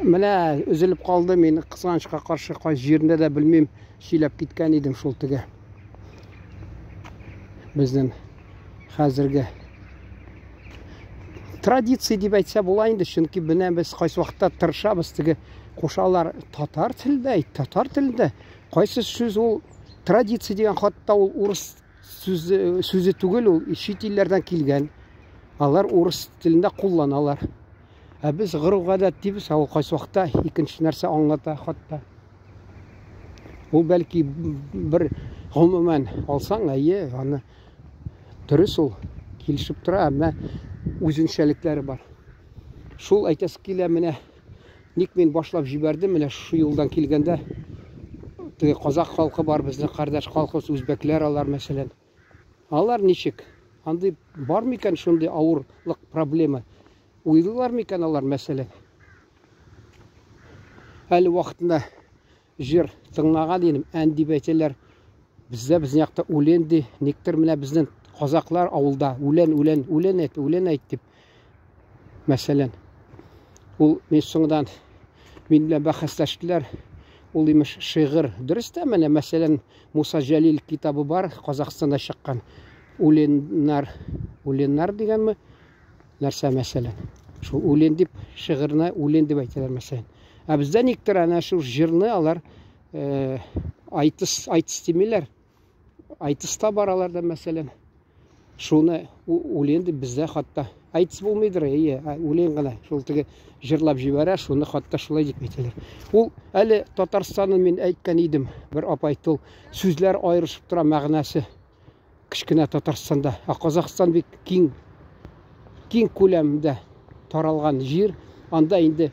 Менә өзелеп калды, мин кызганычка каршы кайсы җирендә дә белмим, сөйләп киткән идем шул теге. Безнең хәзерге традиция дип әйтсә була инде, чөнки менә без кайсы вакытта тырышабыз теге кушалар татар телендә, татар телендә. Кайсы сүз ул традиция дигән хатта ул урыс сүзе, сүзе түгел, ул чит илләрдән килгән. Алар урыс телендә кулланалар. Ә без гореф-гадәт дибез, ә ул кайсы вакытта икенче нәрсә аңлата хатта. Ул бәлки бер гомумән алсаң, әйе, аны дөрес ул килешеп тора, әмма үзенчәлекләре бар. Шул әйтәсе килә, менә ник мин башлап җибәрдем, менә шушы юлдан килгәндә теге казах халкы бар, безнең кардәш халкыбыз, үзбәкләр алар, мәсәлән. Алар ничек? Андый бар микән шундый авырлык, проблема? Уйлыйлар микән алар, мәсәлән? Әле вакытында җыр тыңлаган идем, ән дип әйтәләр. Бездә безнең якта үлен ди. Никтер менә безнең казаклар авылда үлән, үлән, үлән әйт, үлән әйт дип. Мәсәлән, ул мин соңдан мин белән бәхәсләштеләр. Ул имеш шигырь. Дөрес тә менә, мәсәлән, Муса Җәлил китабы бар, Казахстанда чыккан. Уленнар, Уленнар дигәнме? Нәрсә мәсәлән? Шул үлен дип шигырьне үлен дип әйтәләр мәсәлән. Ә бездә никтер әнә шул җырны алар э, айтыс, айтыс димиләр. Айтыс та бар аларда мәсәлән. Шуны үлен дип бездә хатта айтыс булмыйдыр, әйе, үлен генә. Шул теге җырлап җибәрә, шуны хатта шулай дип әйтәләр. Ул әле Татарстанны мин әйткән идем, бер апа әйтте ул, сүзләр аерышып тора мәгънәсе. Кечкенә Татарстанда, ә Казахстан бик киң, киң күләмдә таралган җир. Анда инде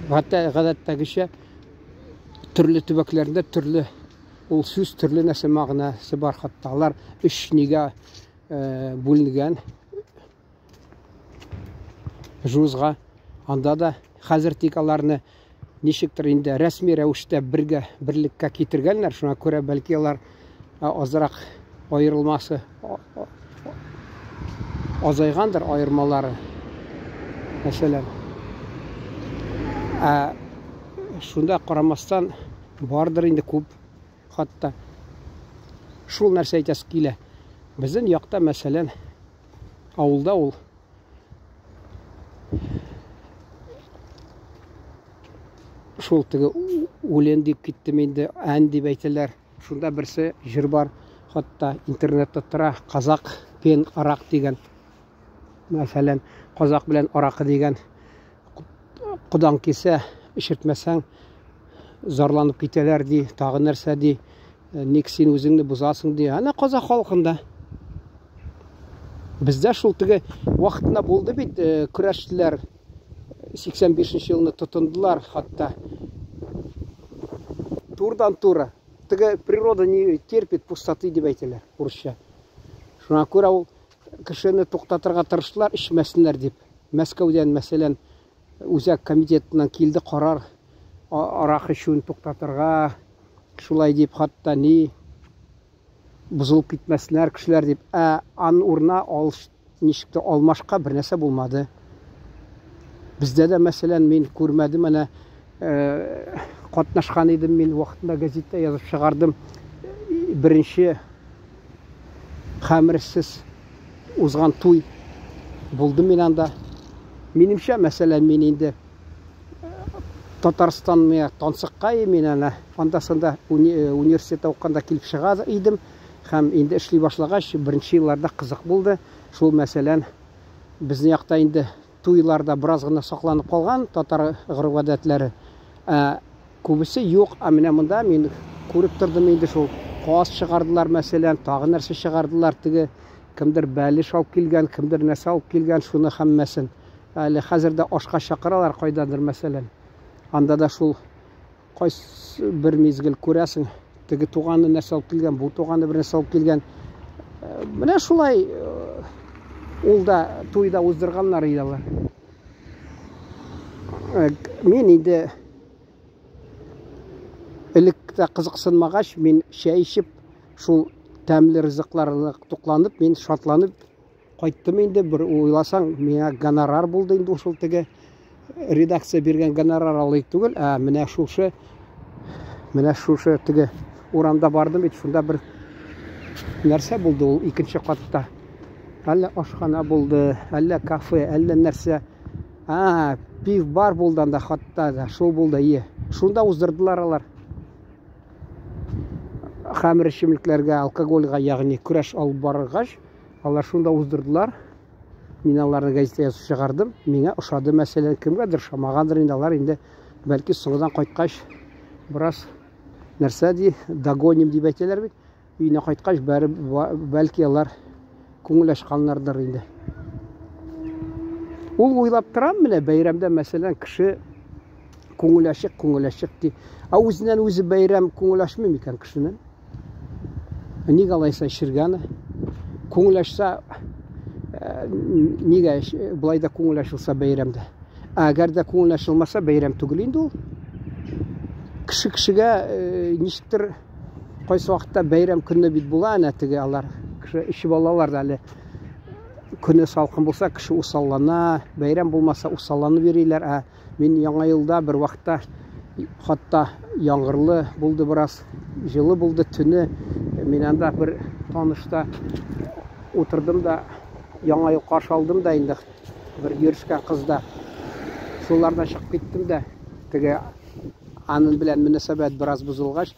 хәтта гадәттәгечә төрле төбәкләрендә төрле ул сүз төрле нәрсә мәгънәсе бар хәтта алар өч нигә бүленгән жузга анда да хәзер тик аларны ничектер инде рәсми рәвештә бергә берлеккә китергәннәр шуңа күрә бәлки алар азрак аерылмасы азайгандыр аермалары мәсәлән ә шунда карамастан бардыр инде күп хатта шул нәрсә әйтәсе килә безнең якта мәсәлән авылда ул шул теге үлен дип киттем инде, ән дип әйтәләр. Шунда берсе җыр бар, хатта интернетта тора, казак пен арак дигән. Мәсәлән, казак белән аракы дигән. Кодаң килсә, эчертмәсәң, зарланып китәләр ди, тагы нәрсә ди. Ник син үзеңне бозасың ди. Әнә казак халкында. Бездә шул теге вакытында булды бит, көрәштеләр. 85 елны тотындылар хатта. Турдан тура. Теге природа не терпит пустоты дип әйтәләр урысча. Шуңа күрә ул кешене туктатырга тырыштылар, эчмәсеннәр дип. Мәскәүдән, мәсәлән, Үзәк комитетыннан килде карар аракы эчүен туктатырга, шулай дип, хатта ни бозылып китмәсеннәр кешеләр дип. Ә аның урынына алыш ничек тә алмашка бер нәрсә булмады. Бездә дә, мәсәлән, мин күрмәдем, әнә катнашкан идем мин вакытында газетта язып чыгардым. Беренче хәмерсез узган туй булды мин анда. Минемчә, мәсәлән, мин инде Татарстан миңа тансыкка мин әнә анда-санда университетта укыганда килеп чыга идем. Һәм инде эшли башлагач, беренче елларда кызык булды. Шул мәсәлән, безнең якта инде туйларда бераз гына сакланып калган татар гореф-гадәтләре. Ә күбесе юк. Ә менә монда мин күреп тордым инде шул каз чыгардылар, мәсәлән, тагы нәрсә чыгардылар, теге кемдер бәлеш алып килгән, кемдер нәрсә алып килгән, шуны һәммәсен. Әле хәзер дә ашка чакыралар кайдандыр, мәсәлән. Анда да шул кайсы бер мизгел күрәсең, теге туганы нәрсә алып килгән, бу туганы бер нәрсә алып килгән. Менә шулай ул да туйда уздырганнар иде алар. Мин инде элек тә кызыксынмагач, мин чәй эчеп, шул тәмле ризыкларны тукланып, мин шатланып кайттым инде. Бер уйласаң, миңа гонорар булды инде шул теге. Редакция биргән гонорар алыйк түгел, ә менә шушы менә шушы теге урамда бардым бит, шунда бер нәрсә булды ул икенче катта. Әллә ашхана булды, әллә кафе, әллә нәрсә. А, пив бар булды анда хатта да, шул булды, ие. Шунда уздырдылар алар. Хәмер эчемлекләргә, алкогольгә, ягъни көрәш алып барыргач, алар шунда уздырдылар. Мин аларны газета язып чыгардым. Миңа ошады, мәсәлән, кемгәдер ошамагандыр инде, алар инде бәлки соңгыдан кайткач бераз нәрсә ди, догоним дип әйтәләр бит. Өенә кайткач, бәре, бәлки алар күңел ачканнардыр инде. Ул уйлап торам менә бәйрәмдә, мәсәлән, кеше күңел ачык, күңел ачык ди. Ә үзеннән үзе бәйрәм күңел ачмый микән кешенең? Нигә алайса эчергә аны? Күңел ачса, э, нигә болай да күңел ачылса бәйрәмдә? Ә әгәр дә күңел ачылмаса, бәйрәм түгел инде ул. Кеше кешегә э, ничектер кайсы вакытта бәйрәм көне бит була әнә теге алар. Кеше эчеп алалар да әле. Көне салкын булса, кеше усаллана, бәйрәм булмаса усалланып йөриләр. Ә Мин Яңа елда бер вакытта хатта яңгырлы булды бераз, җылы булды төне. Мин анда бер танышта утырдым да, Яңа ел каршы алдым да инде бер йөрешкән кызда. Шулардан чыгып киттем дә, теге анын белән мөнәсәбәт бераз бозылгач,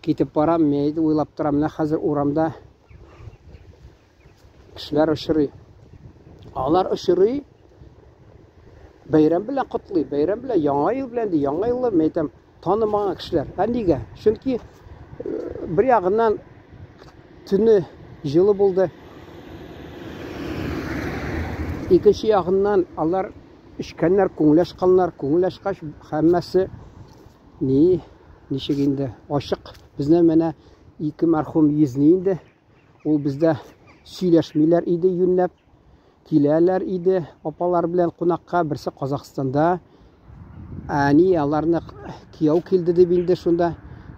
китеп барам, мин уйлап торам, менә хәзер урамда Кешеләр очрый. Алар очрый, бәйрәм белән котлый, бәйрәм белән, яңа ел белән ди, яңа еллы, мен әйтәм, танымаган кешеләр. Ә нигә? Чөнки э, бер ягыннан төне җылы булды. Икенче ягыннан алар эчкәннәр, күңел ачканнар, күңел ачкач, һәммәсе ни, ничек инде, ачык. Безне менә ике мәрхүм езни инде. Ул бездә сөйләшмиләр иде юньләп. Киләләр иде апалар белән кунакка, берсе Казахстанда. Әни аларны кияү килде дип инде шунда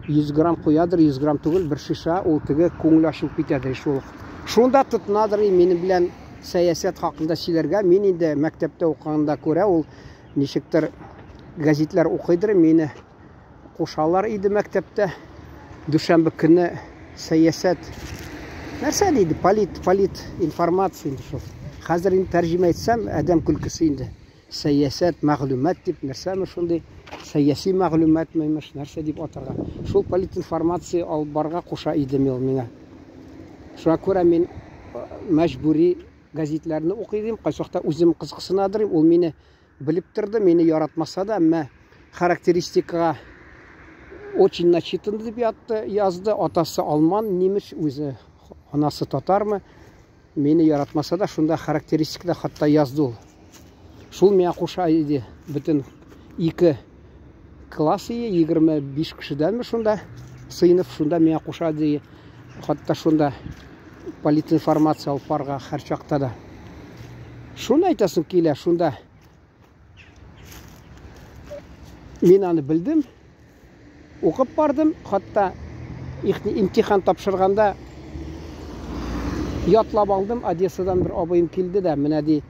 100 грамм куядыр, 100 грамм түгел, бер шиша, ул теге күңел ачылып китәдер шул. Шунда тотынадыр минем белән сәясәт хакында сөйләргә. Мин инде мәктәптә укыганда күрә, ул ничектер гәзитләр укыйдыр, мине Кушалар иде мәктәптә. Дүшәмбе көне сәясәт нәрсә диде? Полит, полит информация инде шул. Хәзер инде тәрҗемә итсәм, адәм көлкесе инде. Сәясәт, мәгълүмат дип нәрсәме шундый? Сәяси мәгълүматмы имеш, нәрсә дип атарга? Шул полит информация алып барырга куша иде ул миңа. Шуңа күрә мин э, мәҗбүри гәзитләрне укый идем. Кайчакта үзем кызыксынадыр, ул мине Белеп торды, мине яратмаса да, әмма характеристикага очень начитан дип ятты, язды. Атасы алман, немец, үзе анасы татармы. Мине яратмаса да, шунда характеристикада хатта язды ул. Шул миңа куша иде. Бөтен ике класс ие, 25 кешедәнме шунда сыйныф шунда миңа куша ди. Хатта шунда политинформация алып барырга һәр чакта да. Шуны әйтәсем килә, шунда мин аны белдем, укып бардым, хатта имтихан тапшырганда ятлап алдым. Одессадан бер абыем килде дә, менә ди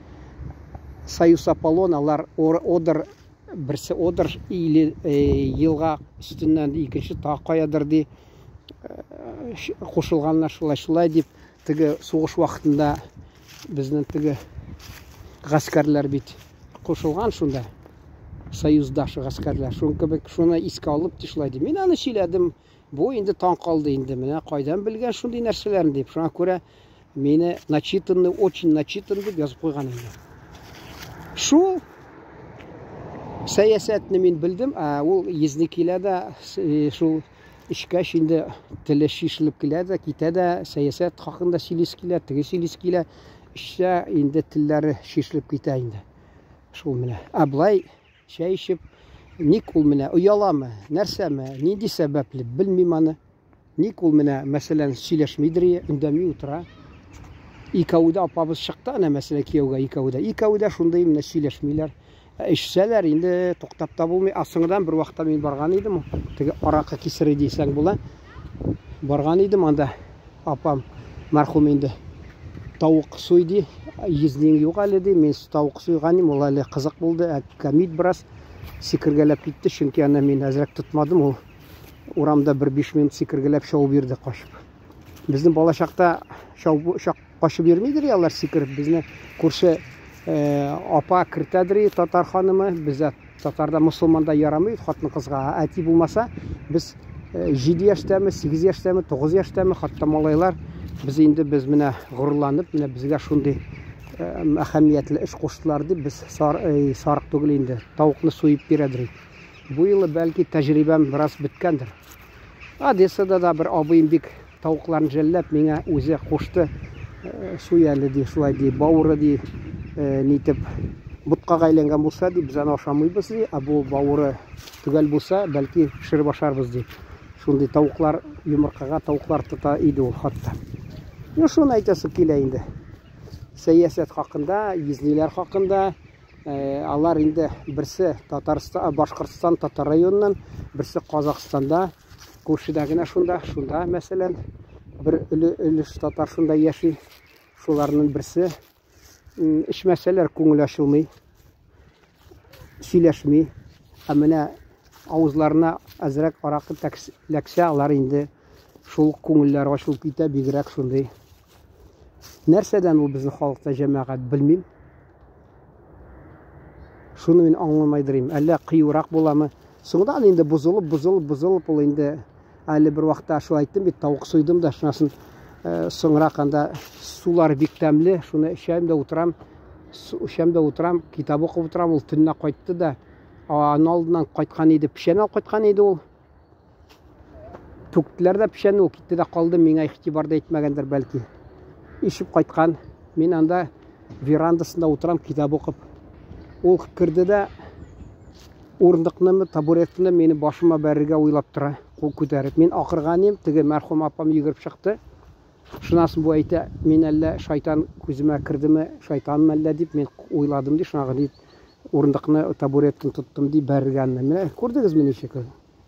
Союз Аполлон, алар Одер, берсе Одер или э, елга өстеннән, икенче тагы каядыр ди. Кушылганнар шулай шулай дип теге сугыш вакытында безнең теге гаскәрләр бит кушылган шунда союздаш гаскәрләр шуның кебек шуны искә алып ди шулай ди мин аны сөйләдем бу инде таң калды инде менә кайдан белгән шундый нәрсәләрне дип шуңа күрә мине начитанный очень начитан дип язып куйган инде шул сәясәтне мин белдем ә ул езни килә дә шул Эчкәч инде теле чишелеп килә дә, китә дә, сәясәт хакында сөйлисе килә, теге сөйлисе килә. Эчсә инде телләре чишелеп китә инде. Шул менә. Ә болай чәй эчеп, ник ул менә ояламы, нәрсәме, нинди сәбәпле, белмим аны. Ник ул менә, мәсәлән, сөйләшмидер, өндәми утыра. Икәү дә апабыз чыкты, әнә мәсәлән, кияүгә икәү дә. Икәү дә шундый менә сөйләшмиләр. Ә эчсәләр инде туктап та булмый. Ә соңдан бер вакытта мин барган идем, теге аракы кисере дисәң була. Барган идем анда, апам мәрхүм инде. Тавык суй ди, йөзнең юк әле ди. Мин тавык суйган идем, ул әле кызык булды, ә кәмит бераз сикергәләп китте, чөнки аны мин әзрәк тотмадым, ул урамда бер 5 минут сикергәләп чабып йөрде качып. Безнең балачакта чабып качып йөрмидер алар сикереп, безне күрше апа кертәдер татар ханымы, бездә татарда мусульманда ярамый хатын кызга, әти булмаса, без 7 яшьтәме, 8 яшьтәме, 9 яшьтәме, хатта малайлар, без инде без менә горурланып, менә безгә шундый әһәмиятле эш куштылар дип, без сарык түгел инде, тавыкны суеп бирәдер. Бу юлы бәлки тәҗрибәм бераз беткәндер. Одессада да бер абыем бик тавыкларын жәлләп миңа үзе кушты. Суй әле ди, шулай ди, бавыры ди, нитеп боткага әйләнгән булса ди, без аны ашамыйбыз ди, ә бу бавыры төгәл булса, бәлки пешереп ашарбыз ди. Шундый тавыклар йомыркага тавыклар тота иде ул хатта. Ну, шуны әйтәсе килә инде. Сәясәт хакында, йөзниләр хакында, алар инде берсе Татарстан, Башкортстан Татар районыннан, берсе Казахстанда, күршедә генә шунда, шунда мәсәлән, бер өлеш татар шунда яши. Шуларның берсе эчмәсәләр күңел ачылмый, сөйләшми. Ә менә авызларына әзрәк аракы ләксә, алар инде шул күңелләре ачылып китә, бигрәк шундый. Нәрсәдән ул безнең халыкта җәмәгать, белмим. Шуны мин аңламайдырым. Әллә кыюрак буламы? Соңдан инде бозылып, бозылып, бозылып ул инде әле бер вакытта шулай әйттем бит, тавык суйдым да, шунасын соңрак анда сулар бик тәмле, шуны эчәм дә утырам, эчәм дә утырам, китап укып утырам, ул төнлә кайтты да, аның алдыннан кайткан иде, печән алып кайткан иде ул. Түктеләр дә печәнне, ул китте дә калды, миңа игътибар да итмәгәндер бәлки. Ишеп кайткан. Мин анда верандасында утырам, китап укып. Ул керде дә урындыкнымы, табуретканы мине башыма бәрергә уйлап тора, кул күтәреп. Мин акырган идем, теге мәрхүм апам йөгереп чыкты. Шуннан соң бу әйтә, мин әллә шайтан күземә кердеме, шайтанмы әллә дип мин уйладым ди, шуңа дип урындыкны, табуретканы тоттым ди, бәрергә. Менә күрдегезме ничек?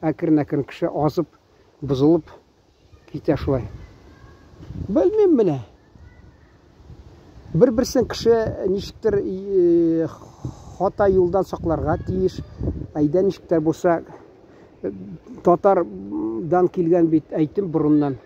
Әкрен-әкрен кеше азып, бозылып китә шулай. Белмим менә. Бер-берсен кеше ничектер хата юлдан сакларга тиеш. Әйдә ничектер булса, татардан килгән бит әйтем борыннан.